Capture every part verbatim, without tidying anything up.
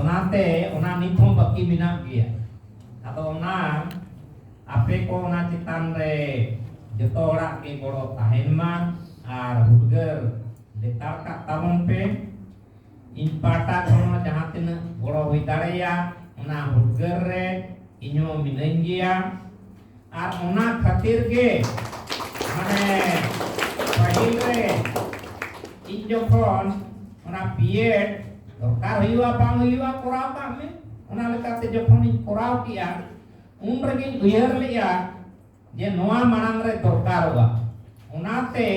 ᱚᱱᱟᱛᱮ ᱚᱱᱟ ᱱᱤᱛ ᱦᱚᱸ ᱵᱟᱹᱠᱤ ᱢᱮᱱᱟᱜ ᱜᱮᱭᱟ᱾ ᱟᱫᱚ ᱚᱱᱟ ᱟᱯᱮ ᱠᱚ ᱚᱱᱟ ᱪᱮᱛᱟᱱ ᱨᱮ ᱡᱚᱛᱚ ᱦᱚᱲᱟᱜ ᱜᱮ ᱜᱚᱲᱚ ᱛᱟᱦᱮᱱ ᱢᱟ᱾ ᱟᱨ ᱦᱩᱫᱽᱜᱟᱹᱨ ᱞᱮᱛᱟᱲ ᱠᱟᱜ ᱛᱟᱵᱚᱱ ᱯᱮ᱾ ᱤᱧ ᱯᱟᱦᱴᱟ ᱠᱷᱚᱱ ᱦᱚᱸ ᱡᱟᱦᱟᱸ ᱛᱤᱱᱟᱹᱜ ᱜᱚᱲᱚ ᱦᱩᱭ ᱫᱟᱲᱮᱭᱟᱜ, ᱚᱱᱟ ᱦᱩᱫᱽᱜᱟᱹᱨ ᱨᱮ ᱤᱧ ᱦᱚᱸ ᱢᱤᱱᱟᱹᱧ ᱜᱮᱭᱟ᱾ ᱟᱨ ᱚᱱᱟ ᱠᱷᱟᱹᱛᱤᱨ ᱜᱮ ᱢᱟᱱᱮ ᱯᱟᱹᱦᱤᱞ ᱨᱮ ᱤᱧ ᱡᱚᱠᱷᱚᱱ ᱚᱱᱟ ᱵᱤᱭᱮᱰ ᱫᱚᱨᱠᱟᱨ ᱦᱩᱭᱩᱜᱼᱟ ᱵᱟᱝ ᱦᱩᱭᱩᱜᱼᱟ, ᱠᱚᱨᱟᱣ ᱠᱟᱜ ᱢᱮ, ᱚᱱᱟ ᱞᱮᱠᱟᱛᱮ ᱡᱚᱠᱷᱚᱱᱤᱧ ᱠᱚᱨᱟᱣ ᱠᱮᱜᱼᱟ, ᱩᱱ ᱨᱮᱜᱮᱧ ᱩᱭᱦᱟᱹᱨ ᱞᱮᱜᱼᱟ ᱡᱮ ᱱᱚᱣᱟ ᱢᱟᱲᱟᱝ ᱨᱮ ᱫᱚᱨᱠᱟᱨᱚᱜᱼᱟ᱾ ᱚᱱᱟᱛᱮ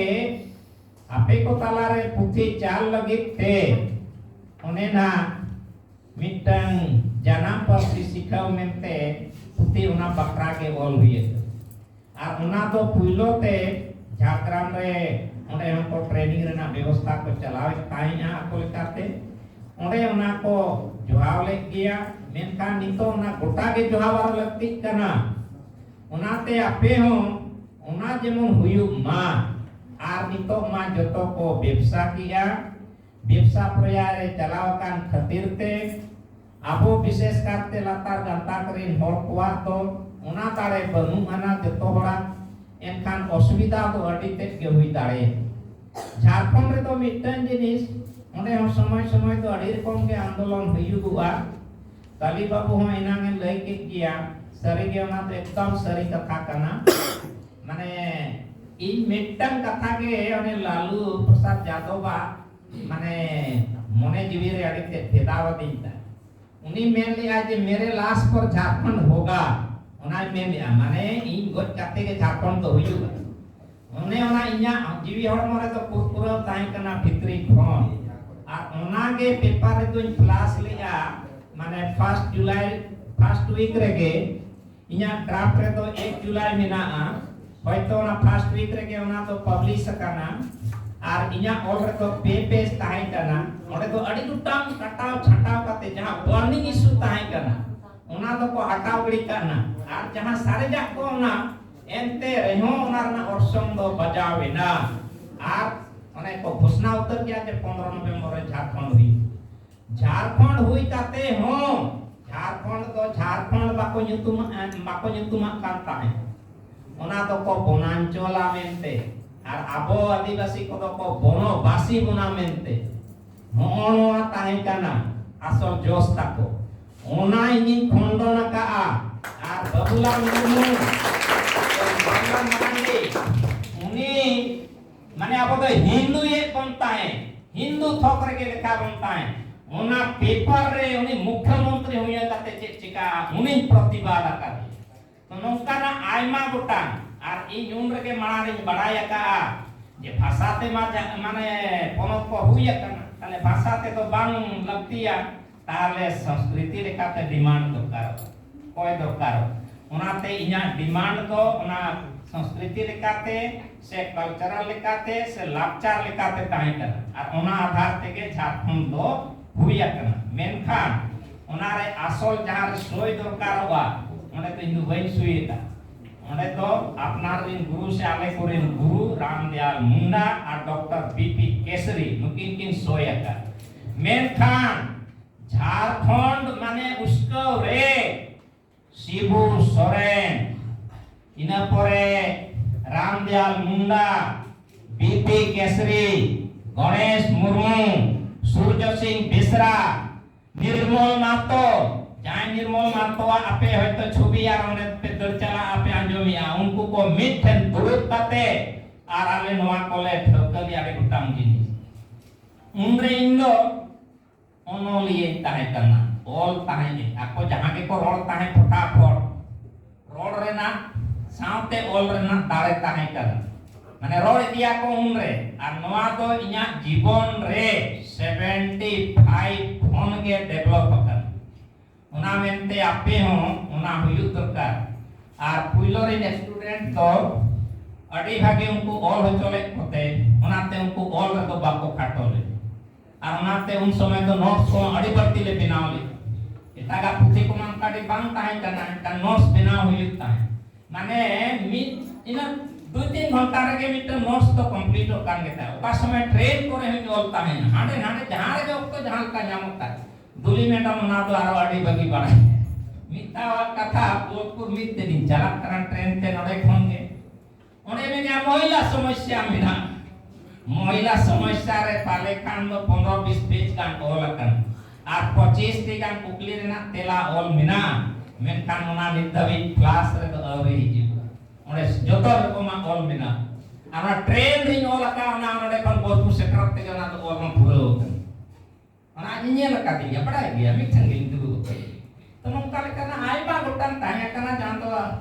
ᱟᱯᱮ ᱠᱚ ᱛᱟᱞᱟᱨᱮ ᱯᱩᱛᱷᱤ ᱪᱟᱞ ᱞᱟᱹᱜᱤᱫ ᱛᱮ ᱚᱱᱮ ᱱᱟ ᱢᱤᱫᱴᱟᱝ ᱡᱟᱱᱟᱢ ᱯᱟᱹᱨᱥᱤ ᱥᱤᱠᱷᱟᱹᱣ ᱢᱮᱱᱛᱮ ᱯᱩᱛᱷᱤ ᱚᱱᱟ ᱵᱟᱠᱷᱨᱟ ᱜᱮ ᱚᱞ ᱦᱩᱭ ᱟᱠᱟᱱᱟ᱾ ᱟᱨ ᱚᱱᱟ ᱫᱚ ᱯᱩᱭᱞᱳ ᱛᱮ ᱡᱷᱟᱲᱜᱨᱟᱢ ᱨᱮ ᱚᱸᱰᱮ ᱦᱚᱸᱠᱚ ᱴᱨᱮᱱᱤᱝ ᱨᱮᱱᱟᱜ ᱵᱮᱵᱚᱥᱛᱷᱟ ᱠᱚ ᱪᱟᱞᱟᱣᱮᱫ ᱛᱟᱦᱮᱸᱫᱼᱟ ᱟᱠᱚ ᱞᱮᱠᱟᱛᱮ᱾ ᱚᱸᱰᱮ ᱚᱱᱟ ᱠᱚ ᱡᱚᱦᱟᱣ ᱞᱮᱫ ᱜᱮᱭᱟ, ᱢᱮᱱᱠᱷᱟᱱ ᱱᱤᱛᱚᱜ ᱚᱱᱟ ᱜᱚᱴᱟ ᱜᱮ ᱡᱚᱦᱟᱣ ᱟᱨ ᱞᱟᱹᱠᱛᱤᱜ ᱠᱟᱱᱟ᱾ ᱚᱱᱟᱛᱮ ᱟᱯᱮ ᱦᱚᱸ ᱚᱱᱟ ᱡᱮᱢᱚᱱ ᱦᱩᱭᱩᱜ ᱢᱟ᱾ ᱟᱨ ᱱᱤᱛᱚᱜ ᱢᱟ ᱡᱚᱛᱚ ᱠᱚ ᱵᱮᱵᱽᱥᱟ ᱠᱮᱜᱼᱟ, ᱵᱮᱵᱽᱥᱟ ᱯᱨᱚᱭᱟ ᱨᱮ ᱪᱟᱞᱟᱣ ᱟᱠᱟᱱ ᱠᱷᱟᱹᱛᱤᱨ ᱛᱮ ᱟᱵᱚ ᱵᱤᱥᱮᱥ ᱠᱟᱨᱛᱮ ᱞᱟᱛᱟᱨ ᱜᱟᱛᱟᱠ ᱨᱮᱱ ᱦᱚᱲ ᱠᱚᱣᱟᱜ ᱫᱚ ᱚᱱᱟ ᱫᱟᱲᱮ ᱵᱟᱹᱱᱩᱜ ᱟᱱᱟ ᱡᱚᱛᱚ ᱦᱚᱲᱟᱜ᱾ ᱮᱱᱠᱷᱟᱱ ᱚᱥᱩᱵᱤᱫᱷᱟ ᱫᱚ ᱟᱹᱰᱤ ᱛᱮᱫ ᱜᱮ ᱦᱩᱭ ᱫᱟᱲᱮᱭᱟᱜᱼᱟ᱾ ᱡᱷᱟᱲᱠᱷᱚᱸᱰ ᱨᱮᱫᱚ ᱢᱤᱫᱴᱟᱝ ᱡᱤᱱᱤᱥ, ᱚᱸᱰᱮ ᱦᱚᱸ ᱥᱚᱢᱚᱭ ᱥᱚᱢᱚᱭ ᱫᱚ ᱟᱹᱰᱤ ᱨᱚᱠᱚᱢ ᱜᱮ ᱟᱱᱫᱳᱞᱚᱱ ᱦᱩᱭᱩᱜᱚᱜᱼᱟ᱾ ᱠᱟᱞᱤ ᱵᱟᱹᱵᱩ ᱦᱚᱸ ᱮᱱᱟᱝ ᱮ ᱞᱟᱹᱭ ᱠᱮᱫ ᱜᱮᱭᱟ, ᱥᱟᱹᱨᱤ ᱜᱮ ᱚᱱᱟ ᱫᱚ ᱮᱠᱫᱚᱢ ᱥᱟᱹᱨᱤ ᱠᱟᱛᱷᱟ ᱠᱟᱱᱟ᱾ ᱢᱟᱱᱮ ᱤᱧ ᱢᱤᱫᱴᱟᱝ ᱠᱟᱛᱷᱟ ᱜᱮ ᱚᱱᱮ ᱞᱟᱞᱩ ᱯᱨᱚᱥᱟᱫᱽ ᱡᱟᱫᱚᱵᱟᱜ ᱢᱟᱱᱮ ᱢᱚᱱᱮ ᱡᱤᱣᱤ ᱨᱮ ᱟᱹᱰᱤ ᱛᱮᱫ ᱵᱷᱮᱫᱟᱣ ᱟᱹᱫᱤᱧ ᱛᱟᱦᱮᱸᱫ᱾ ᱩᱱᱤ ᱢᱮᱱ ᱞᱮᱜᱼᱟ ᱡᱮ ᱢᱮᱨᱮ ᱞᱟᱥ ᱯᱚᱨ ᱡᱷᱟᱨᱠᱷᱚᱸᱰ ᱦᱳᱜᱟ, ᱚᱱᱟᱭ ᱢᱮᱱ ᱞᱮᱜᱼᱟ᱾ ᱢᱟᱱᱮ ᱤᱧ ᱜᱚᱡ ᱠᱟᱛᱮ ᱜᱮ ᱡᱷᱟᱨᱠᱷᱚᱸᱰ ᱫᱚ ᱦᱩᱭᱩᱜᱼᱟ᱾ ᱚᱱᱮ ᱚᱱᱟ ᱤᱧᱟᱹᱜ ᱡᱤᱣᱤ ᱦᱚᱲᱢᱚ ᱨᱮᱫᱚ ᱯᱩᱨᱯᱩᱨᱟᱹᱣ ᱛᱟᱦᱮᱸ ᱠᱟᱱᱟ ᱵᱷᱤᱛᱨᱤ ᱠᱷᱚᱱ᱾ ᱟᱨ ᱚᱱᱟᱜᱮ ᱯᱮᱯᱟᱨ ᱨᱮᱫᱚᱧ ᱯᱷᱞᱟᱥ ᱞᱮᱜᱼᱟ, ᱢᱟᱱᱮ ᱯᱷᱟᱥᱴ ᱡᱩᱞᱟᱭ, ᱯᱷᱟᱥᱴ ᱣᱤᱠ ᱨᱮᱜᱮ᱾ ᱤᱧᱟᱹᱜ ᱰᱨᱟᱯᱴ ᱨᱮᱫᱚ ᱮᱠ ᱡᱩᱞᱟᱭ ᱢᱮᱱᱟᱜᱼᱟ, ᱦᱚᱭᱛᱚ ᱚᱱᱟ ᱯᱷᱟᱥᱴ ᱣᱤᱠ ᱨᱮᱜᱮ ᱚᱱᱟ ᱫᱚ ᱯᱟᱵᱽᱞᱤᱥ ᱟᱠᱟᱱᱟ᱾ ᱟᱨ ᱤᱧᱟᱹᱜ ᱚᱞ ᱨᱮᱫᱚ ᱯᱮ ᱯᱮᱡᱽ ᱛᱟᱦᱮᱸ ᱠᱟᱱᱟ᱾ ᱚᱸᱰᱮ ᱫᱚ ᱟᱹᱰᱤ ᱜᱚᱴᱟᱝ ᱠᱟᱴᱟᱣ ᱪᱷᱟᱴᱟᱣ ᱠᱟᱛᱮ ᱡᱟᱦᱟᱸ ᱵᱟᱨᱱᱤᱝ ᱤᱥᱩ ᱛᱟᱦᱮᱸ ᱠᱟᱱᱟ, ᱚᱱᱟ ᱫᱚᱠᱚ ᱦᱟᱴᱟᱣ ᱜᱤᱰᱤ ᱠᱟᱜᱼᱟ᱾ ᱟᱨ ᱡᱟᱦᱟᱸ ᱥᱟᱨᱮᱡᱟᱜ ᱠᱚ ᱚᱱᱟ, ᱮᱱᱛᱮ ᱨᱮᱦᱚᱸ ᱚᱱᱟ ᱨᱮᱱᱟᱜ ᱚᱨᱥᱚᱝ ᱫᱚ ᱵᱟᱡᱟᱣ ᱮᱱᱟ᱾ ᱟᱨ ᱚᱱᱮ ᱠᱚ ᱜᱷᱳᱥᱱᱟ ᱩᱛᱟᱹᱨ ᱠᱮᱜᱼᱟ ᱡᱮ ᱯᱚᱱᱨᱚ ᱱᱚᱵᱷᱮᱢᱵᱚᱨ ᱨᱮ ᱡᱷᱟᱲᱠᱷᱚᱸᱰ ᱦᱩᱭᱩᱜ᱾ ᱡᱷᱟᱲ ᱡᱷᱟᱲᱠᱷᱚᱸᱰ ᱦᱩᱭ ᱠᱟᱛᱮ ᱦᱚᱸ ᱡᱷᱟᱲᱠᱷᱚᱸᱰ ᱫᱚ ᱡᱷᱟᱲᱠᱷᱚᱸᱰ ᱵᱟᱠᱚ ᱧᱩᱛᱩᱢᱟᱜ, ᱵᱟᱠᱚ ᱧᱩᱛᱩᱢᱟᱜ ᱠᱟᱱ ᱛᱟᱦᱮᱸᱫ᱾ ᱚᱱᱟ ᱫᱚᱠᱚ ᱵᱚᱱᱟᱧᱪᱚᱞᱟ ᱢᱮᱱᱛᱮ, ᱟᱨ ᱟᱵᱚ ᱟᱹᱫᱤᱵᱟᱹᱥᱤ ᱠᱚᱫᱚ ᱠᱚ ᱵᱚᱱᱚᱵᱟᱥᱤ ᱵᱚᱱᱟ ᱢᱮᱱᱛᱮ᱾ ᱱᱚᱜᱼᱚ ᱱᱚᱣᱟ ᱛᱟᱦᱮᱸ ᱠᱟᱱᱟ ᱟᱥᱚᱞ ᱡᱚᱥ ᱛᱟᱠᱚ᱾ ᱚᱱᱟ ᱤᱧᱤᱧ ᱠᱷᱚᱱᱰᱚᱱ ᱟᱠᱟᱜᱼᱟ᱾ ᱟᱨ ᱵᱟᱵᱩᱞᱟᱞ ᱢᱩᱨᱢᱩ, ᱵᱟᱵᱩᱞᱟᱞ ᱢᱟᱨᱟᱱᱰᱤ, ᱩᱱᱤ ᱢᱟᱱᱮ ᱟᱵᱚ ᱫᱚ ᱦᱤᱱᱫᱩᱭᱮᱫ ᱵᱚᱱ ᱛᱟᱦᱮᱸᱫ, ᱦᱤᱱᱫᱩ ᱛᱷᱚᱠ ᱨᱮᱜᱮ ᱞᱮᱠᱷᱟ ᱵᱚᱱ ᱛᱟᱦᱮᱸᱫ᱾ ᱚᱱᱟ ᱯᱮᱯᱟᱨ ᱨᱮ ᱩᱱᱤ ᱢᱩᱠᱷᱭᱚᱢᱚᱱᱛᱨᱤ ᱦᱩᱭ ᱠᱟᱛᱮ ᱪᱮᱫ ᱪᱤᱠᱟᱹᱜᱼᱟ, ᱩᱱᱤᱧ ᱯᱨᱚᱛᱤᱵᱟᱫ ᱟᱠᱟᱫᱮᱭᱟ᱾ ᱛᱚ ᱱᱚᱝᱠᱟᱱᱟᱜ ᱟᱭᱢᱟ ᱜᱚᱴᱟᱝ, ᱟᱨ ᱤᱧ ᱩᱱ ᱨᱮᱜᱮ ᱢᱟᱲᱟᱝ ᱨᱤᱧ ᱵᱟᱲᱟᱭ ᱟᱠᱟᱫᱼᱟ ᱡᱮ ᱵᱷᱟᱥᱟ ᱛᱮᱢᱟ ᱡᱟ-, ᱢᱟᱱᱮ ᱯᱚᱱᱚᱛ ᱠᱚ ᱦᱩᱭ ᱟᱠᱟᱱᱟ, ᱛᱟᱦᱞᱮ ᱵᱷᱟᱥᱟ ᱛᱮᱫᱚ ᱵᱟᱝ ᱞᱟᱹᱠᱛᱤᱭᱟ, ᱛᱟᱦᱞᱮ ᱥᱚᱝᱥᱠᱨᱤᱛᱤ ᱞᱮᱠᱟᱛᱮ ᱰᱤᱢᱟᱱᱰ ᱫᱚᱨᱠᱟᱨᱚᱜᱼᱟ, ᱠᱚᱭ ᱫᱚᱨᱠᱟᱨᱚᱜᱼᱟ᱾ ᱚᱱᱟᱛᱮ ᱤᱧᱟᱹᱜ ᱰᱤᱢᱟᱱᱰ ᱫᱚ ᱚᱱᱟ ᱥᱚᱝᱥᱠᱨᱤᱛᱤ ᱞᱮᱠᱟᱛᱮ ᱥᱮ ᱠᱟᱞᱪᱟᱨᱟᱞ ᱞᱮᱠᱟᱛᱮ ᱥᱮ ᱞᱟᱠᱪᱟᱨ ᱞᱮᱠᱟᱛᱮ ᱛᱟᱦᱮᱸ ᱠᱟᱱᱟ, ᱟᱨ ᱚᱱᱟ ᱟᱫᱷᱟᱨ ᱛᱮᱜᱮ ᱡᱷᱟᱲᱠᱷᱚᱸᱰ ᱫᱚ ᱦᱩᱭ ᱟᱠᱟᱱᱟ᱾ ᱢᱮᱱᱠᱷᱟᱱ ᱚᱱᱟᱨᱮ ᱟᱥᱚᱞ ᱡᱟᱦᱟᱸ ᱨᱮ ᱥᱳᱭ ᱫᱚᱨᱠᱟᱨᱚᱜᱼᱟ, ᱚᱸᱰᱮ ᱫᱚ ᱤᱧ ᱫᱚ ᱵᱟᱹᱧ ᱥᱳᱭᱮᱫᱟ᱾ ᱚᱸᱰᱮ ᱫᱚ ᱟᱯᱱᱟᱨ ᱨᱮᱱ ᱜᱩᱨᱩ ᱥᱮ ᱟᱞᱮ ᱠᱚᱨᱮᱱ ᱜᱩᱨᱩ ᱨᱟᱢᱫᱮᱭᱟᱞ ᱢᱩᱱᱰᱟ ᱟᱨ ᱰᱚᱠᱴᱚᱨ ᱵᱤ ᱯᱤ ᱠᱮᱥᱨᱤ ᱱᱩᱠᱤᱱ ᱠᱤᱱ ᱥᱳᱭ ᱟᱠᱟᱫ᱾ ᱢᱮᱱᱠᱷᱟᱱ ᱡᱷᱟᱲᱠᱷᱚᱸᱰ ᱢᱟᱱᱮ ᱩᱥᱠᱟᱹᱣ ᱨᱮ ᱥᱤᱵᱩ ᱥᱚᱨᱮᱱ, ᱤᱱᱟᱹ ᱯᱚᱨᱮ ᱨᱟᱢᱫᱮᱭᱟᱞ ᱢᱩᱱᱰᱟ, ᱵᱤ ᱯᱤ ᱠᱮᱥᱨᱤ, ᱜᱚᱬᱮᱥ ᱢᱩᱨᱢᱩ, ᱥᱩᱨᱡᱚ ᱥᱤᱝ ᱵᱮᱥᱨᱟ, ᱱᱤᱨᱢᱚᱞ ᱢᱟᱦᱛᱚ, ᱡᱟᱦᱟᱸᱭ ᱱᱤᱨᱢᱚᱞ ᱢᱟᱦᱛᱚᱣᱟᱜ ᱟᱯᱮ ᱦᱚᱭᱛᱚ ᱪᱷᱚᱵᱤ ᱟᱨ ᱚᱸᱰᱮ ᱯᱮ ᱫᱟᱹᱲ ᱪᱟᱞᱟᱜᱼᱟ, ᱯᱮ ᱟᱸᱡᱚᱢᱮᱜᱼᱟ, ᱩᱱᱠᱩ ᱠᱚ ᱢᱤᱫ ᱴᱷᱮᱱ ᱫᱩᱲᱩᱵ ᱠᱟᱛᱮ ᱟᱨ ᱟᱞᱮ ᱱᱚᱣᱟ ᱠᱚᱞᱮ ᱴᱷᱟᱹᱣᱠᱟᱹ ᱞᱮᱜᱼᱟ ᱟᱹᱰᱤ ᱜᱚᱴᱟᱝ ᱡᱤᱱᱤᱥ᱾ ᱩᱱᱨᱮ ᱤᱧ ᱫᱚ ᱚᱱᱚᱞᱤᱭᱟᱹᱧ ᱛᱟᱦᱮᱸ ᱠᱟᱱᱟ, ᱚᱞ ᱛᱟᱦᱮᱸᱫ ᱟᱹᱧ᱾ ᱟᱠᱚ ᱡᱟᱦᱟᱸ ᱜᱮᱠᱚ ᱨᱚᱲ ᱛᱟᱦᱮᱸᱫ ᱯᱷᱚᱴᱟᱯᱷᱚᱴ, ᱨᱚᱲ ᱨᱮᱱᱟᱜ ᱥᱟᱶᱛᱮ ᱚᱞ ᱨᱮᱱᱟᱜ ᱫᱟᱲᱮ ᱛᱟᱦᱮᱸ ᱠᱟᱱᱟ᱾ ᱢᱟᱱᱮ ᱨᱚᱲ ᱤᱫᱤᱭᱟᱠᱚ ᱩᱱᱨᱮ, ᱟᱨ ᱱᱚᱣᱟ ᱫᱚ ᱤᱧᱟᱹᱜ ᱡᱤᱵᱚᱱ ᱨᱮ ᱥᱮᱵᱷᱮᱱᱴᱤ ᱯᱷᱟᱭᱤᱵᱷ ᱠᱷᱚᱱ ᱜᱮ ᱰᱮᱵᱷᱞᱚᱯ ᱟᱠᱟᱱᱟ᱾ ᱚᱱᱟ ᱢᱮᱱᱛᱮ ᱟᱯᱮ ᱦᱚᱸ ᱚᱱᱟ ᱦᱩᱭᱩᱜ ᱫᱚᱨᱠᱟᱨ᱾ ᱟᱨ ᱯᱩᱭᱞᱳ ᱨᱮᱱ ᱥᱴᱩᱰᱮᱱᱴ ᱫᱚ ᱟᱹᱰᱤ ᱵᱷᱟᱜᱮ ᱩᱱᱠᱩ ᱚᱞ ᱦᱚᱪᱚ ᱞᱮᱫ ᱠᱚᱛᱮ, ᱚᱱᱟᱛᱮ ᱩᱱᱠᱩ ᱚᱞ ᱨᱮᱫᱚ ᱵᱟᱠᱚ ᱠᱷᱟᱴᱚ ᱞᱮᱫ᱾ ᱟᱨ ᱚᱱᱟᱛᱮ ᱩᱱ ᱥᱚᱢᱚᱭ ᱫᱚ ᱱᱳᱴᱥ ᱠᱚᱦᱚᱸ ᱟᱹᱰᱤ ᱵᱟᱹᱲᱛᱤ ᱞᱮ ᱵᱮᱱᱟᱣ ᱞᱮᱫᱟ᱾ ᱮᱴᱟᱜᱟᱜ ᱯᱩᱛᱷᱤ ᱠᱚᱢᱟ ᱚᱱᱠᱟ ᱟᱹᱰᱤ ᱵᱟᱝ ᱛᱟᱦᱮᱸ ᱠᱟᱱᱟ, ᱮᱱᱠᱷᱟᱱ ᱱᱳᱴᱥ ᱵᱮᱱᱟᱣ ᱦᱩᱭᱩᱜ ᱛᱟᱦᱮᱸᱫ᱾ ᱢᱟᱱᱮ ᱢᱤᱫ ᱤᱱᱟᱹ ᱫᱩ ᱛᱤᱱ ᱜᱷᱚᱱᱴᱟ ᱨᱮᱜᱮ ᱢᱤᱫᱴᱟᱝ ᱱᱳᱴᱥ ᱫᱚ ᱠᱚᱢᱯᱞᱤᱴᱚᱜ ᱠᱟᱱ ᱜᱮ ᱛᱟᱦᱮᱸᱫ᱾ ᱚᱠᱟ ᱥᱚᱢᱚᱭ ᱴᱨᱮᱱ ᱠᱚᱨᱮ ᱦᱚᱸᱧ ᱚᱞ ᱛᱟᱦᱮᱸᱱᱟ, ᱦᱟᱸᱰᱮ ᱱᱟᱰᱮ ᱡᱟᱦᱟᱸ ᱨᱮᱜᱮ ᱚᱠᱛᱚ ᱡᱟᱦᱟᱸ ᱞᱮᱠᱟ ᱧᱟᱢᱚᱜ ᱛᱟᱦᱮᱸᱫ᱾ ᱫᱩᱞᱤ ᱢᱮᱰᱟᱢ ᱚᱱᱟ ᱫᱚ ᱟᱨᱚ ᱟᱹᱰᱤ ᱵᱷᱟᱹᱜᱤ ᱵᱟᱲᱟᱭ᱾ ᱢᱤᱫ ᱫᱷᱟᱣᱟᱜ ᱠᱟᱛᱷᱟ, ᱵᱳᱞᱯᱩᱨ ᱢᱤᱫ ᱛᱮᱞᱤᱧ ᱪᱟᱞᱟᱜ ᱠᱟᱱᱟ ᱴᱨᱮᱱ ᱛᱮ ᱱᱚᱰᱮ ᱠᱷᱚᱱ ᱜᱮ᱾ ᱚᱸᱰᱮ ᱢᱮᱱᱮᱜᱼᱟ ᱢᱚᱦᱤᱞᱟ ᱥᱚᱢᱚᱥᱥᱟ ᱢᱮᱱᱟᱜᱼᱟ᱾ ᱢᱚᱦᱤᱞᱟ ᱥᱚᱢᱚᱥᱥᱟ ᱨᱮ ᱯᱟᱞᱮ ᱠᱷᱟᱱ ᱫᱚ ᱯᱚᱱᱨᱚ ᱵᱤᱥ ᱯᱮᱡᱽ ᱜᱟᱱ ᱚᱞ ᱟᱠᱟᱱᱟ᱾ ᱟᱨ ᱯᱚᱸᱪᱤᱥ ᱴᱤ ᱜᱟᱱ ᱠᱩᱠᱞᱤ ᱨᱮᱱᱟᱜ ᱛᱮᱞᱟ ᱚᱞ ᱢᱮᱱᱟᱜᱼᱟ᱾ ᱢᱮᱱᱠᱷᱟᱱ ᱚᱱᱟ ᱱᱤᱛ ᱫᱷᱟᱹᱵᱤᱡ ᱯᱷᱞᱟᱥ ᱨᱮᱫᱚ ᱟᱹᱣᱨᱤ ᱦᱤᱡᱩᱜᱼᱟ᱾ ᱚᱸᱰᱮ ᱡᱚᱛᱚ ᱨᱚᱠᱚᱢᱟᱜ ᱚᱞ ᱢᱮᱱᱟᱜᱼᱟ᱾ ᱟᱨ ᱚᱱᱟ ᱴᱨᱮᱱ ᱨᱤᱧ ᱚᱞ ᱟᱠᱟᱫᱼᱟ, ᱚᱱᱟ ᱱᱚᱰᱮ ᱠᱷᱚᱱ ᱵᱳᱞᱯᱩᱨ ᱥᱮᱴᱮᱨᱚᱜ ᱛᱮᱜᱮ ᱚᱱᱟ ᱫᱚ ᱚᱞ ᱦᱚᱸ ᱯᱩᱨᱟᱹᱣ ᱟᱠᱟᱱᱟ᱾ ᱚᱱᱟ ᱤᱧ ᱧᱮᱞ ᱟᱠᱟᱫᱤᱧ ᱜᱮᱭᱟ, ᱵᱟᱰᱟᱭ ᱜᱮᱭᱟ, ᱢᱤᱫᱴᱷᱮᱱ ᱜᱤᱧ ᱫᱩᱲᱩᱵ ᱟᱠᱟᱱᱟ᱾ ᱛᱚ ᱱᱚᱝᱠᱟ ᱞᱮᱠᱟᱱᱟᱜ ᱟᱭᱢᱟ ᱜᱚᱴᱟᱝ ᱛᱟᱦᱮᱸ ᱠᱟᱱᱟ, ᱡᱟᱦᱟᱸ ᱫᱚ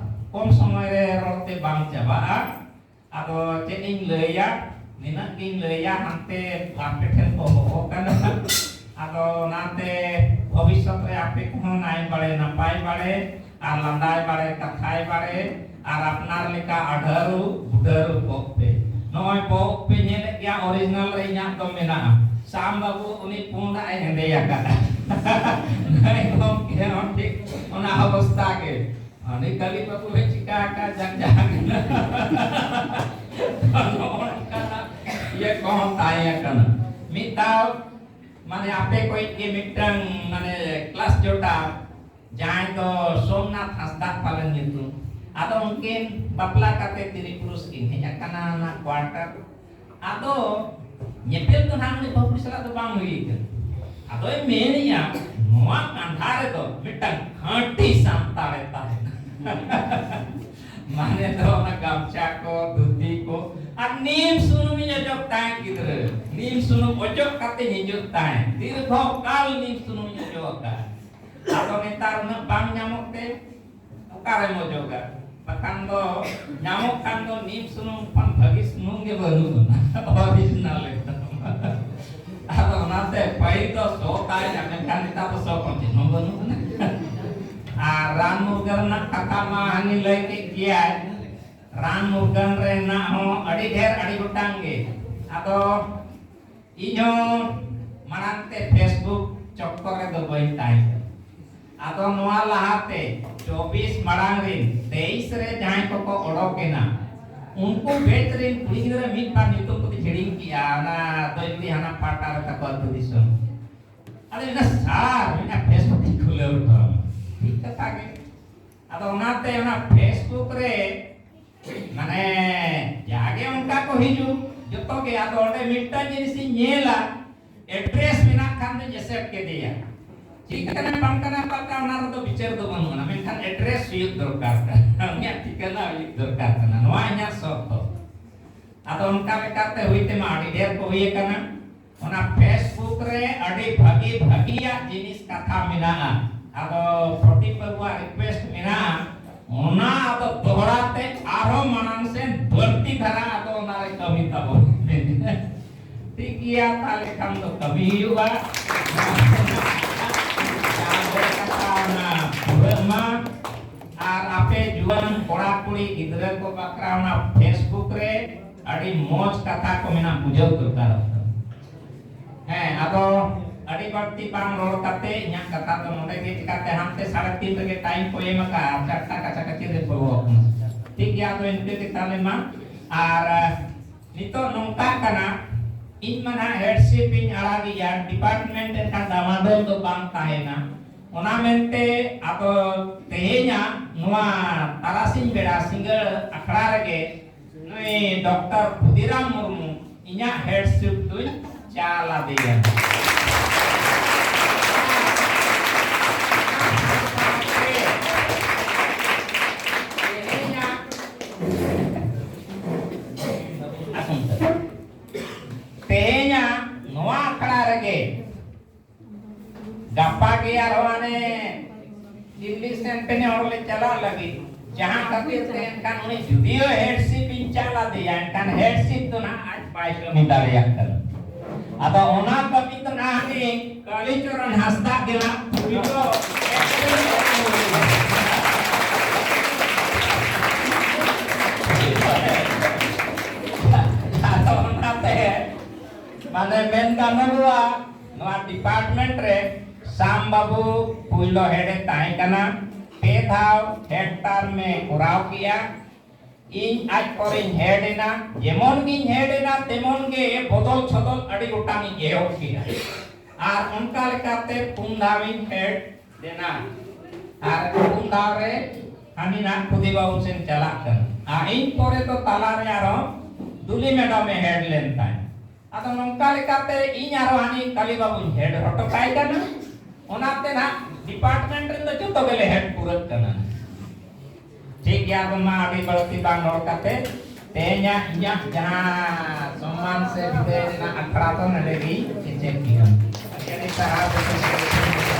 ᱠᱚᱢ ᱥᱚᱢᱚᱭ ᱨᱮ ᱨᱚᱲ ᱛᱮ ᱵᱟᱝ ᱪᱟᱵᱟᱜᱼᱟ᱾ ᱟᱫᱚ ᱪᱮᱫ ᱤᱧ ᱞᱟᱹᱭᱟ, ᱱᱤᱱᱟᱹᱜ ᱜᱤᱧ ᱞᱟᱹᱭᱟ, ᱦᱟᱱᱛᱮ ᱟᱯᱮ ᱴᱷᱮᱱ ᱠᱚ ᱦᱚᱦᱚ ᱠᱟᱱᱟ᱾ ᱟᱫᱚ ᱚᱱᱟᱛᱮ ᱵᱷᱚᱵᱤᱥᱥᱚᱛ ᱨᱮ ᱟᱯᱮ ᱠᱚᱦᱚᱸ ᱱᱟᱭ ᱵᱟᱲᱮ ᱱᱟᱯᱟᱭ ᱵᱟᱲᱮ ᱟᱨ ᱞᱟᱸᱫᱟᱭ ᱵᱟᱲᱮ ᱠᱟᱛᱷᱟᱭ ᱵᱟᱲᱮ ᱟᱨ ᱟᱯᱱᱟᱨ ᱞᱮᱠᱟ ᱟᱰᱷᱟᱹᱨᱩ ᱵᱩᱰᱷᱟᱹᱨᱩ ᱠᱚᱜ ᱯᱮ᱾ ᱱᱚᱜᱼᱚᱭ ᱠᱚᱜ ᱯᱮ ᱧᱮᱞᱮᱫ ᱜᱮᱭᱟ, ᱚᱨᱤᱡᱤᱱᱟᱞ ᱨᱮ ᱤᱧᱟᱜ ᱫᱚ ᱢᱮᱱᱟᱜᱼᱟ᱾ ᱥᱟᱢ ᱵᱟᱹᱵᱩ ᱩᱱᱤ ᱯᱩᱸᱰᱟᱜ ᱮ ᱦᱮᱸᱫᱮ ᱟᱠᱟᱫᱼᱟ᱾ ᱱᱩᱭ ᱜᱚᱢᱠᱮ ᱦᱚᱸ ᱴᱷᱤᱠ ᱚᱱᱟ ᱚᱵᱚᱥᱛᱟ ᱜᱮ᱾ ᱩᱱᱤ ᱠᱟᱹᱞᱤ ᱵᱟᱹᱵᱩ ᱦᱚᱸ ᱪᱤᱠᱟ ᱟᱠᱟᱫ ᱡᱟᱝ ᱡᱟᱦᱟᱸ ᱠᱟᱱᱟ᱾ ᱱᱚᱜᱼᱚ ᱱᱚᱝᱠᱟᱱᱟᱜ ᱤᱭᱟᱹ ᱠᱚᱦᱚᱸ ᱛᱟᱦᱮᱸ ᱠᱟᱱᱟ᱾ ᱢᱤᱫ ᱫᱷᱟᱣ ᱢᱟᱱᱮ ᱟᱯᱮ ᱠᱚᱭᱤᱡ ᱜᱮ ᱢᱤᱫᱴᱟᱝ ᱢᱟᱱᱮ ᱠᱞᱟᱥ ᱡᱚᱴᱟᱣ ᱡᱟᱦᱟᱸᱭ ᱫᱚ ᱥᱳᱢᱱᱟᱛᱷ ᱦᱟᱸᱥᱫᱟ ᱯᱟᱞᱮᱱ ᱧᱩᱛᱩᱢ᱾ ᱟᱫᱚ ᱩᱱᱠᱤᱱ ᱵᱟᱯᱞᱟ ᱠᱟᱛᱮ ᱛᱤᱨᱤ ᱯᱩᱨᱩᱥ ᱠᱤᱱ ᱦᱮᱡ ᱟᱠᱟᱱᱟ ᱚᱱᱟ ᱠᱣᱟᱨᱴᱟᱨ᱾ ᱟᱫᱚ ᱧᱮᱯᱮᱞ ᱫᱚ ᱱᱟᱦᱟᱜ ᱩᱱᱤ ᱵᱟᱹᱦᱩ ᱠᱩᱲᱤ ᱥᱟᱞᱟᱜ ᱫᱚ ᱵᱟᱝ ᱦᱩᱭ ᱟᱠᱟᱱᱟ᱾ ᱟᱫᱚᱭ ᱢᱮᱱᱮᱜᱼᱟ, ᱱᱚᱣᱟ ᱠᱟᱸᱰᱷᱟ ᱨᱮᱫᱚ ᱢᱤᱫᱴᱟᱝ ᱠᱷᱟᱹᱴᱤ ᱥᱟᱱᱛᱟᱲᱮ ᱛᱟᱦᱮᱱᱟ᱾ ᱢᱟᱱᱮ ᱫᱚ ᱚᱱᱟ ᱜᱟᱢᱪᱷᱟ ᱠᱚ, ᱫᱷᱩᱛᱤ ᱠᱚ, ᱟᱨ ᱱᱤᱢ ᱥᱩᱱᱩᱢᱤᱧ ᱚᱡᱚᱜ ᱛᱟᱦᱮᱸᱫ ᱜᱤᱫᱽᱨᱟᱹ᱾ ᱱᱤᱢ ᱥᱩᱱᱩᱢ ᱚᱡᱚᱜ ᱠᱟᱛᱮᱧ ᱦᱤᱡᱩᱜ ᱛᱟᱦᱮᱸᱫ᱾ ᱫᱤᱨᱜᱷᱚ ᱠᱟᱞ ᱱᱤᱢ ᱥᱩᱱᱩᱢᱤᱧ ᱚᱡᱚᱜ ᱟᱠᱟᱫ᱾ ᱟᱫᱚ ᱱᱮᱛᱟᱨ ᱩᱱᱟᱹᱜ ᱵᱟᱝ ᱧᱟᱢᱚᱜ ᱛᱮ ᱚᱠᱟᱨᱮᱢ ᱚᱡᱚᱜᱟ? ᱵᱟᱠᱷᱟᱱ ᱫᱚ ᱧᱟᱢᱚᱜ ᱠᱷᱟᱱ ᱫᱚ ᱱᱤᱢ ᱥᱩᱱᱩᱢ ᱠᱷᱚᱱ ᱵᱷᱟᱹᱜᱤ ᱥᱩᱱᱩᱢ ᱜᱮ ᱵᱟᱹᱱᱩᱜ ᱟᱱᱟ᱾ ᱚᱨᱤᱡᱤᱱᱟᱞ ᱮᱠᱫᱚᱢ᱾ ᱟᱫᱚ ᱚᱱᱟᱛᱮ ᱯᱟᱹᱦᱤᱞ ᱫᱚ ᱥᱚ ᱛᱟᱦᱮᱸ ᱠᱟᱱᱟ, ᱢᱮᱱᱠᱷᱟᱱ ᱱᱮᱛᱟᱨ ᱫᱚ ᱥᱚ ᱠᱷᱚᱱ ᱪᱮᱫ ᱦᱚᱸ ᱵᱟᱹᱱᱩᱜ ᱟᱱᱟ᱾ ᱟᱨ ᱨᱟᱱ ᱢᱩᱨᱜᱟᱹᱱ ᱨᱮᱱᱟᱜ ᱠᱟᱛᱷᱟ ᱢᱟ ᱦᱟᱹᱱᱤ ᱞᱟᱹᱭ ᱠᱮᱫ ᱜᱮᱭᱟᱭ᱾ ᱨᱟᱱ ᱢᱩᱨᱜᱟᱹᱱ ᱨᱮᱱᱟᱜ ᱦᱚᱸ ᱟᱹᱰᱤ ᱰᱷᱮᱨ, ᱟᱹᱰᱤ ᱜᱚᱴᱟᱝ ᱜᱮ᱾ ᱟᱫᱚ ᱤᱧ ᱦᱚᱸ ᱢᱟᱲᱟᱝ ᱛᱮ Facebook ᱪᱚᱠᱠᱚᱨ ᱨᱮᱫᱚ ᱵᱟᱹᱧ ᱛᱟᱦᱮᱸ ᱠᱟᱱᱟ᱾ ᱟᱫᱚ ᱱᱚᱣᱟ ᱞᱟᱦᱟᱛᱮ ᱪᱚᱵᱵᱤᱥ ᱢᱟᱲᱟᱝ ᱨᱤᱱ ᱛᱮᱭᱤᱥ ᱨᱮ ᱡᱟᱦᱟᱸᱭ ᱠᱚᱠᱚ ᱚᱰᱚᱠ ᱮᱱᱟ, ᱩᱱᱠᱩ batch ᱨᱤᱱ ᱠᱩᱲᱤ ᱜᱤᱫᱽᱨᱟᱹ ᱢᱤᱫ ᱵᱟᱨ ᱧᱩᱛᱩᱢ ᱠᱚᱫᱚ ᱦᱤᱲᱤᱧ ᱠᱮᱜᱼᱟ, ᱚᱱᱟ ᱫᱚᱭᱞᱤ ᱦᱟᱱᱟ ᱯᱟᱦᱴᱟ ᱨᱮ ᱛᱟᱠᱚ ᱟᱹᱛᱩ ᱫᱤᱥᱚᱢ᱾ ᱟᱫᱚ ᱢᱮᱱᱟ, "ᱥᱟᱨ, ᱢᱮᱱᱟ, Facebook ᱤᱧ ᱠᱷᱩᱞᱟᱹᱣ ᱦᱚᱴᱚ ᱟᱢᱟ᱾" ᱴᱷᱤᱠ ᱠᱟᱛᱷᱟ ᱜᱮ᱾ ᱟᱫᱚ ᱚᱱᱟᱛᱮ ᱚᱱᱟ Facebook ᱨᱮ ᱢᱟᱱᱮ ᱡᱟᱜᱮ ᱚᱱᱠᱟ ᱠᱚ ᱦᱤᱡᱩᱜ ᱡᱚᱛᱚ ᱜᱮ, ᱟᱫᱚ ᱚᱸᱰᱮ ᱢᱤᱫᱴᱟᱝ ᱡᱤᱱᱤᱥ ᱤᱧ ᱧᱮᱞᱟ, ᱮᱰᱨᱮᱥ ᱢᱮᱱᱟᱜ ᱠᱷᱟᱱ ᱫᱚᱧ ᱮᱥᱮᱫ ᱠᱮᱫᱮᱭᱟ᱾ ᱪᱮᱫ ᱠᱟᱱᱟ ᱵᱟᱝ ᱠᱟᱱᱟ ᱯᱟᱛᱟ, ᱚᱱᱟ ᱨᱮᱫᱚ ᱵᱤᱪᱟᱹᱨ ᱫᱚ ᱵᱟᱹᱱᱩᱜᱼᱟ, ᱢᱮᱱᱠᱷᱟᱱ ᱮᱰᱨᱮᱥ ᱦᱩᱭᱩᱜ ᱫᱚᱨᱠᱟᱨ ᱠᱟᱱᱟ, ᱩᱱᱤᱭᱟᱜ ᱴᱷᱤᱠᱟᱹᱱᱟ ᱦᱩᱭᱩᱜ ᱫᱚᱨᱠᱟᱨ ᱠᱟᱱᱟ, ᱱᱚᱣᱟ ᱤᱧᱟᱹᱜ ᱥᱚᱨᱛᱚ᱾ ᱟᱫᱚ ᱚᱱᱠᱟ ᱞᱮᱠᱟᱛᱮ ᱦᱩᱭ ᱛᱮᱢᱟ ᱟᱹᱰᱤ ᱰᱷᱮᱨ ᱠᱚ ᱦᱩᱭ ᱟᱠᱟᱱᱟ᱾ ᱚᱱᱟ Facebook ᱨᱮ ᱟᱹᱰᱤ ᱵᱷᱟᱹᱜᱤ ᱵᱷᱟᱹᱜᱤᱭᱟᱜ ᱡᱤᱱᱤᱥ ᱠᱟᱛᱷᱟ ᱢᱮᱱᱟᱜᱼᱟ᱾ ᱟᱫᱚ ᱯᱨᱚᱫᱤᱯ ᱵᱟᱹᱵᱩᱣᱟᱜ ᱨᱤᱠᱩᱭᱮᱥᱴ ᱢᱮᱱᱟᱜᱼᱟ, ᱚᱱᱟ ᱟᱫᱚ ᱫᱚᱦᱲᱟ ᱛᱮ ᱟᱨᱦᱚᱸ ᱢᱟᱲᱟᱝ ᱥᱮᱱ ᱵᱟᱹᱲᱛᱤ ᱫᱷᱟᱨᱟ ᱟᱫᱚ ᱚᱱᱟᱨᱮ ᱠᱟᱹᱢᱤ ᱛᱟᱵᱚᱱ᱾ ᱴᱷᱤᱠ ᱜᱮᱭᱟ, ᱛᱟᱦᱞᱮ ᱠᱷᱟᱱ ᱫᱚ ᱠᱟᱹᱢᱤ ᱦᱩᱭᱩᱜᱼᱟ᱾ ᱡᱟᱦᱟᱸ ᱠᱟᱛᱷᱟ ᱚᱱᱟ ᱯᱩᱨᱟᱹᱜ ᱢᱟ᱾ ᱟᱨ ᱟᱯᱮ ᱡᱩᱣᱟᱹᱱ ᱠᱚᱲᱟ ᱠᱩᱲᱤ ᱜᱤᱫᱽᱨᱟᱹ ᱠᱚ ᱵᱟᱠᱷᱨᱟ ᱚᱱᱟ Facebook ᱨᱮ ᱟᱹᱰᱤ ᱢᱚᱡᱽ ᱠᱟᱛᱷᱟ ᱠᱚ ᱢᱮᱱᱟᱜ, ᱵᱩᱡᱷᱟᱹᱣ ᱫᱚᱨᱠᱟᱨᱚᱜ ᱠᱟᱱᱟ᱾ ᱦᱮᱸ, ᱟᱫᱚ ᱟᱹᱰᱤ ᱵᱟᱹᱲᱛᱤ ᱵᱟᱝ ᱨᱚᱲ ᱠᱟᱛᱮ ᱤᱧᱟᱹᱜ ᱠᱟᱛᱷᱟ ᱫᱚ ᱱᱚᱰᱮ ᱜᱮ, ᱪᱤᱠᱟᱛᱮ ᱦᱟᱱᱛᱮ ᱥᱟᱲᱮ ᱛᱤᱱ ᱨᱮᱜᱮ ᱴᱟᱭᱤᱢ ᱠᱚ ᱮᱢ ᱟᱠᱟᱫᱼᱟ, ᱟᱨ ᱪᱟᱨᱴᱟ ᱠᱟᱪᱷᱟ ᱠᱟᱪᱷᱤ ᱨᱮ ᱵᱚᱞᱚ ᱟᱠᱟᱱᱟ᱾ ᱴᱷᱤᱠ ᱜᱮᱭᱟ, ᱟᱫᱚ ᱤᱱᱠᱟᱹ ᱜᱮ ᱛᱟᱦᱞᱮ ᱢᱟ᱾ ᱟᱨ ᱱᱤᱛᱚᱜ ᱱᱚᱝᱠᱟᱜ ᱠᱟᱱᱟ, ᱤᱧ ᱢᱟ ᱱᱟᱦᱟᱜ ᱦᱮᱰᱥᱤᱯ ᱤᱧ ᱟᱲᱟᱜᱮᱜᱼᱟ, ᱰᱤᱯᱟᱨᱴᱢᱮᱱᱴ ᱮᱱᱠᱷᱟᱱ ᱰᱟᱢᱟᱰᱳᱞ ᱫᱚ ᱵᱟᱝ ᱛᱟᱦᱮᱱᱟ᱾ ᱚᱱᱟ ᱢᱮᱱᱛᱮ ᱟᱫᱚ ᱛᱮᱦᱮᱧᱟᱜ ᱱᱚᱣᱟ ᱛᱟᱨᱟᱥᱤᱧ ᱵᱮᱲᱟ ᱥᱤᱸᱜᱟᱹᱲ ᱟᱠᱷᱲᱟ ᱨᱮᱜᱮ ᱱᱩᱭ ᱰᱚᱠᱴᱚᱨ ᱠᱷᱩᱫᱤᱨᱟᱢ ᱢᱩᱨᱢᱩ ᱤᱧᱟᱹᱜ ᱦᱮᱰᱥᱤᱯ ᱫᱩᱧ ᱪᱟᱞ ᱟᱫᱮᱭᱟ᱾ ᱛᱮᱦᱮᱧᱟᱜ ᱛᱮᱦᱮᱧᱟᱜ ᱱᱚᱣᱟ ᱟᱠᱷᱲᱟ ᱨᱮᱜᱮ ᱜᱟᱯᱟ ᱜᱮ ᱟᱨᱦᱚᱸ ᱦᱟᱱᱮ ᱫᱤᱞᱞᱤ ᱥᱮᱱ ᱯᱮᱱᱮ ᱦᱚᱲ ᱞᱮ ᱪᱟᱞᱟᱜ ᱞᱟᱹᱜᱤᱫ, ᱡᱟᱦᱟᱸ ᱠᱷᱟᱹᱛᱤᱨ ᱛᱮ ᱮᱱᱠᱷᱟᱱ ᱩᱱᱤ ᱡᱩᱫᱤᱭᱳ ᱦᱮᱰᱥᱤᱯ ᱤᱧ ᱪᱟᱞ ᱟᱫᱮᱭᱟ, ᱮᱱᱠᱷᱟᱱ ᱦᱮᱰᱥᱤᱯ ᱫᱚ ᱱᱟᱦᱟᱜ ᱟᱡ ᱵᱟᱭ ᱠᱟᱹᱢᱤ ᱫᱟᱲᱮᱭᱟᱜ ᱠᱟᱱᱟ᱾ ᱟᱫᱚ ᱚᱱᱟ ᱠᱟᱹᱢᱤ ᱫᱚ ᱱᱟᱦᱟᱜ ᱩᱱᱤ ᱠᱟᱞᱤᱪᱚᱨᱚᱱ ᱦᱟᱸᱥᱫᱟ ᱜᱮ ᱱᱟᱦᱟᱜ ᱯᱩᱭᱞᱩ ᱟᱫᱚ ᱚᱱᱟᱛᱮ ᱢᱟᱱᱮ ᱢᱮᱱ ᱜᱟᱱᱚᱜᱚᱜᱼᱟ, ᱱᱚᱣᱟ ᱰᱤᱯᱟᱨᱴᱢᱮᱱᱴ ᱨᱮ ᱥᱟᱢ ᱵᱟᱵᱩ ᱯᱩᱭᱞᱩ ᱦᱮᱰ ᱮ ᱛᱟᱦᱮᱸ ᱠᱟᱱᱟ, ᱯᱮ ᱫᱷᱟᱣ ᱦᱮᱰ ᱴᱟᱨᱢ ᱮ ᱠᱚᱨᱟᱣ ᱠᱮᱜᱼᱟ᱾ ᱤᱧ ᱟᱡ ᱯᱚᱨᱮᱧ ᱦᱮᱰ ᱮᱱᱟ, ᱡᱮᱢᱚᱱ ᱜᱤᱧ ᱦᱮᱰ ᱮᱱᱟ ᱛᱮᱢᱚᱱ ᱜᱮ ᱵᱚᱫᱚᱞ ᱪᱷᱚᱫᱚᱞ ᱟᱹᱰᱤ ᱜᱚᱴᱟᱝ ᱤᱧ ᱮᱦᱚᱵ ᱠᱮᱜᱼᱟ᱾ ᱟᱨ ᱚᱱᱠᱟ ᱞᱮᱠᱟᱛᱮ ᱯᱩᱱ ᱫᱷᱟᱣ ᱤᱧ ᱦᱮᱰ ᱞᱮᱱᱟ᱾ ᱟᱨ ᱯᱩᱱ ᱫᱷᱟᱣ ᱨᱮ ᱦᱟᱹᱱᱤ ᱱᱟᱜ ᱠᱷᱩᱫᱤ ᱵᱟᱹᱵᱩ ᱥᱮᱱ ᱪᱟᱞᱟᱜ ᱠᱟᱱᱟ᱾ ᱟᱨ ᱤᱧ ᱯᱚᱨᱮ ᱫᱚ ᱛᱟᱞᱟ ᱨᱮ ᱟᱨᱚ ᱫᱩᱞᱤ ᱢᱮᱰᱟᱢ ᱮ ᱦᱮᱰ ᱞᱮᱱ ᱛᱟᱭ᱾ ᱟᱫᱚ ᱱᱚᱝᱠᱟ ᱞᱮᱠᱟᱛᱮ ᱤᱧ ᱟᱨᱚ ᱦᱟᱹᱱᱤ ᱠᱟᱞᱤ ᱵᱟᱹᱵᱩᱧ ᱦᱮᱰ ᱦᱚᱴᱚ ᱠᱟᱭ ᱠᱟᱱᱟ᱾ ᱚᱱᱟᱛᱮ ᱱᱟᱜ ᱰᱤᱯᱟᱨᱴᱢᱮᱱᱴ ᱨᱮᱱ ᱫᱚ ᱡᱚᱛᱚ ᱜᱮᱞᱮ ᱦᱮᱰ ᱯᱩᱨᱟᱹᱜ ᱠᱟᱱᱟ᱾ ᱴᱷᱤᱠ ᱜᱮᱭᱟ, ᱟᱫᱚ ᱢᱟ ᱟᱹᱰᱤ ᱵᱟᱹᱲᱛᱤ ᱵᱟᱝ ᱨᱚᱲ ᱠᱟᱛᱮ ᱛᱮᱦᱮᱧᱟᱜ ᱤᱧᱟᱹᱜ ᱡᱟᱦᱟᱸ ᱥᱚᱱᱢᱟᱱ ᱥᱮ ᱵᱤᱫᱟᱹᱭ ᱨᱮᱱᱟᱜ ᱟᱠᱷᱲᱟ ᱫᱚ ᱱᱚᱰᱮ ᱜᱮ ᱠᱮᱪᱮᱫ ᱠᱮᱫᱟ᱾ ᱟᱹᱰᱤ ᱟᱹᱰᱤ ᱥᱟᱨᱦᱟᱣ᱾